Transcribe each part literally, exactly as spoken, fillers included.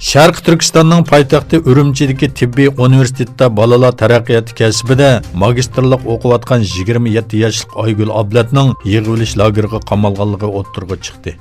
شەرقىي تۈركىستاننىڭ پايتەختى ئۈرۈمچىدىكى تېببىي ئۇنىۋېرسىتېتتا بالىلار تەرەققىياتى كەسپىدە ماگىستىرلىق ئوقۇۋاتقان يىگىرمە يەتتە ياشلىق ئايگۈل ئابلەتنىڭ يىغىۋېلىش لاگېرىغا قامالغانلىقى ئوتتۇرىغا چىقتى.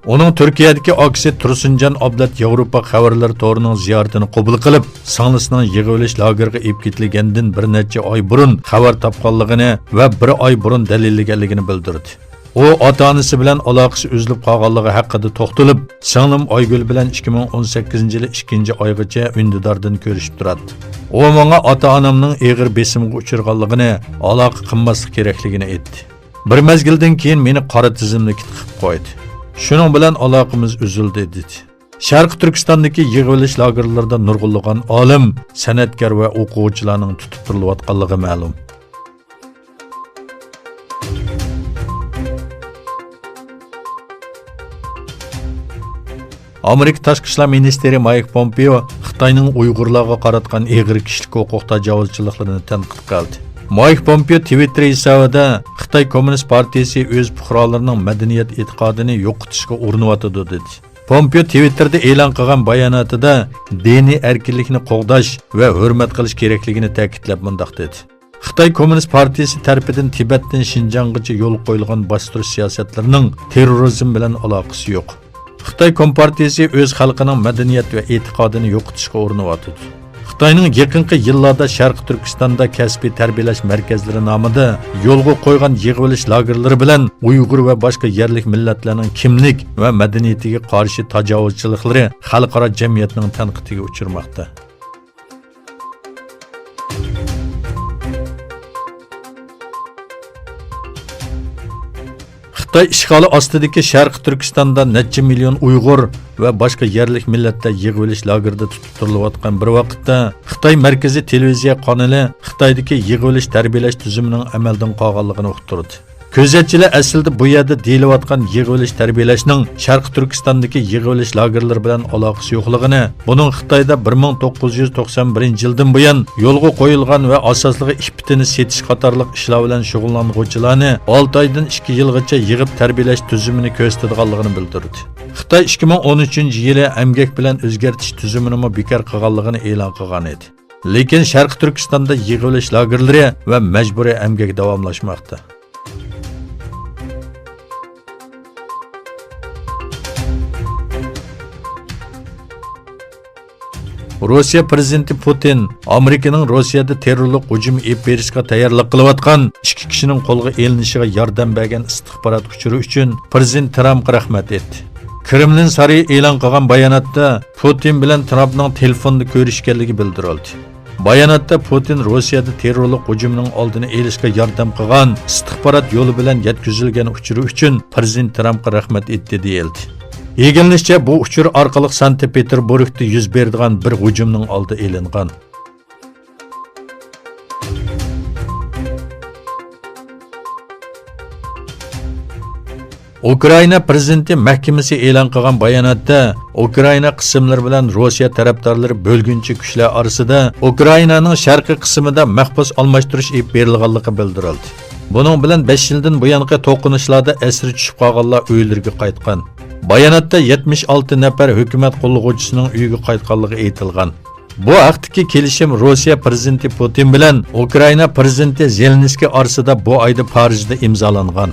ئۇنىڭ تۈركىيەدىكى ئاكىسى تۇرسۇنجان ئابلەت ياۋروپا خەۋەرلىرى تورىنىڭ زىيارىتىنى قوبۇل قىلىپ، سىڭلىسىنىڭ يىغىۋېلىش لاگېرىغا ئېلىپ كېتىلگەندىن بىر نەچچە ئاي بۇرۇن خەۋەر تاپقانلىقىنى ۋە بىر ئاي بۇرۇن دەلىللىگەنلىكىنى بىلدۈردى. ئۇ ئاتا-ئانىسى بىلەن ئالاقىسى ئۈزۈلۈپ قالغانلىقى ھەققىدە توختىلىپ، سىڭلىم ئايگۈل بىلەن ئىككى مىڭ ئون سەككىزىنچى يىلى ئىككىنچى ئايغىچە ئۈندىداردىن كۆرۈشۈپ تۇراتتى. ئۇ ماڭا ئاتا-ئانامنىڭ ئېغىر بېسىمغا ئۇچرىغانلىقىنى، ئالاقە قىلماسلىق كېرەكلىكىنى ئېيتتى. بىر مەزگىلدىن كېيىن مېنى قارا تىزىملىكتە قىلىپ قويدى. شۇنىڭ بىلەن ئالاقىمىز ئۈزۈلدى، دېدى. شەرقىي تۈركىستاندىكى يىغىۋېلىش لاگېرلىرىدا نۇرغۇنلىغان ئالىم، سەنئەتكار ۋە ئوقۇغۇچىلارنىڭ تۇتۇپ تۇرۇلۇۋاتقانلىقى مەلۇم. ئامېرىكا تاشقى ئىشلار مىنىستىرى مايك پومپېئو خىتاينىڭ ئۇيغۇرلارغا قاراتقان ئېغىر كىشىلىك ھوقۇق تاجاۋۇزچىلىقلىرىنى تەنقىد قىلدى. مايك پومپېئو تىۋىتتېر ھېسابىدا خىتاي كوممۇنىست پارتىيىسى ئۆز پۇقرالىرىنىڭ مەدەنىيەت ئېتىقادىنى يوقىتىشقا ئۇرۇنۇۋاتىدۇ، دېدى. پومپېئو تىۋىتتېردا ئېلان قىلغان باياناتىدا دىنىي ئەركىنلىكنى قوغداش ۋە ھۆرمەت قىلىش كېرەكلىكىنى تەكىتلەپ مۇنداق دېدى: خىتاي كوممۇنىست پارتىيىسى تەرىپىدىن تىبەتتىن شىنجاڭغىچە يولغا قويۇلغان باستۇرۇش سىياسەتلىرىنىڭ تېررورىزم بىلەن ئالاقىسى يوق. خىتاي كومپارتىيىسى ئۆز خەلقىنىڭ مەدەنىيەت ۋە ئېتىقادىنى يوقىتىشقا ئۇرۇنۇۋاتىدۇ. خىتاينىڭ يېقىنقى يىللاردا شەرقىي تۈركىستاندا كەسپىي تەربىيەلەش مەركەزلىرى نامىدا يولغا قويغان يىغىۋېلىش لاگېرلىرى بىلەن ئۇيغۇر ۋە باشقا يەرلىك مىللەتلەرنىڭ كىملىك ۋە مەدەنىيىتىگە قارشى تاجاۋۇزچىلىقلىرى خەلقئارا جەمئىيەتنىڭ تەنقىدىگە ئۇچرىماقتا. خىتاي ئىشغالى ئاستىدىكى شەرقىي تۈركىستاندا نەچچە مىليون ئۇيغۇر ۋە باشقا يەرلىك مىللەتتە يىغىۋېلىش لاگېرىدا تۇتۇپ تۇرۇلۇۋاتقان بىر ۋاقىتتا، خىتاي مەركىزىي تېلېۋىزىيە قانىلى خىتايدىكى يىغىۋېلىش تەربىيەلەش تۈزۈمىنىڭ ئەمەلدىن قالغانلىقىنى ئۇقتۇردى. كۆزەتچىلەر ئەسلىدە بۇ يەردە دېيىلىۋاتقان يىغىۋېلىش تەربىيەلەشنىڭ شەرقىي تۈركىستاندىكى يىغىۋېلىش لاگېرلىرى بىلەن ئالاقىسى يوقلۇقىنى، بۇنىڭ خىتايدا بىر مىڭ توققۇز يۈز توقسان بىرىنچى يىلدىن بۇيان يولغا قويۇلغان ۋە ئاساسلىقى ئىپپىتىنى سېتىش قاتارلىق ئىشلار بىلەن شۇغۇللانغۇچىلارنى ئالتە ئايدىن ئىككى يىلغىچە يىغىپ تەربىيەلەش تۈزۈمىنى كۆرسىتىدىغانلىقىنى بىلدۈردى. خىتاي ئىككى مىڭ ئون ئۈچىنچى يىلى ئەمگەك بىلەن ئۆزگەرتىش تۈزۈمىنىمۇ بىكار قىلغانلىقىنى ئېلان قىلغان ئىدى. لېكىن شەرقىي تۈركىستاندا يىغىۋېلىش لاگېرلىرى ۋە مەجبۇرىي ئەمگەك داۋاملاشماقتا. روسىيە پىرېزىدېنتى پۇتىن ئامېرىكىنىڭ روسىيەدە تېررورلۇق ھۇجۇمى ئېلىپ بېرىشقا تەييارلىق قىلىۋاتقان ئىككى كىشىنىڭ قولغا ئېلىنىشىغا ياردەم بەرگەن ئىستىخبارات ئۇچۇرى ئۈچۈن پىرېزىدېنت ترامپقا رەھمەت ئېيتتى. كرېملىن سارىيى ئېلان قىلغان باياناتتا، پۇتىن بىلەن ترامپنىڭ تېلېفوندا كۆرۈشكەنلىكى بىلدۈرۈلدى. باياناتتا پۇتىن روسىيەدە تېررورلۇق ھۇجۇمىنىڭ ئالدىنى ئېلىشقا ياردەم قىلغان ئىستىخبارات يولى بىلەن يەتكۈزۈلگەن ئۇچۇرى ئۈچۈن پىرېزىدېنت ترامپقا رەھمەت ئېيتتى، دېيىلدى. ئىگىلىنىشىچە، بۇ ئۇچۇر ئارقىلىق سانكت پېتېربۇرگدا يۈز بېرىدىغان بىر ھۇجۇمنىڭ ئالدى ئېلىنغان. ئۇكرائىنا پىرېزىدېنتى مەھكىمىسى ئېلان قىلغان باياناتتا، ئۇكرائىنا قىسىملىرى بىلەن روسىيە تەرەپدارلىرى بۆلگۈنچى كۈچلەر ئارىسىدا ئۇكرائىنانىڭ شەرقىي قىسمىدا مەھبۇس ئالماشتۇرۇش ئېلىپ بېرىلغانلىقى بىلدۈرۈلدى. بۇنىڭ بىلەن بەش يىلدىن بۇيانقى توقۇنۇشلاردا ئەسىر چۈشۈپ قالغانلار ئۆيلىرىگە قايتقان. باياناتتا يەتمىش ئالتە نەپەر ھۆكۈمەت قوللىغۇچىسىنىڭ ئۆيىگە قايتقانلىقى ئېيتىلغان. بۇ ھەقتىكى كېلىشىم روسىيە پىرېزىدېنتى پۇتىن بىلەن ئۇكرائىنا پىرېزىدېنتى زېلېنسكىي ئارىسىدا بۇ ئايدا پارىژدا ئىمزالانغان.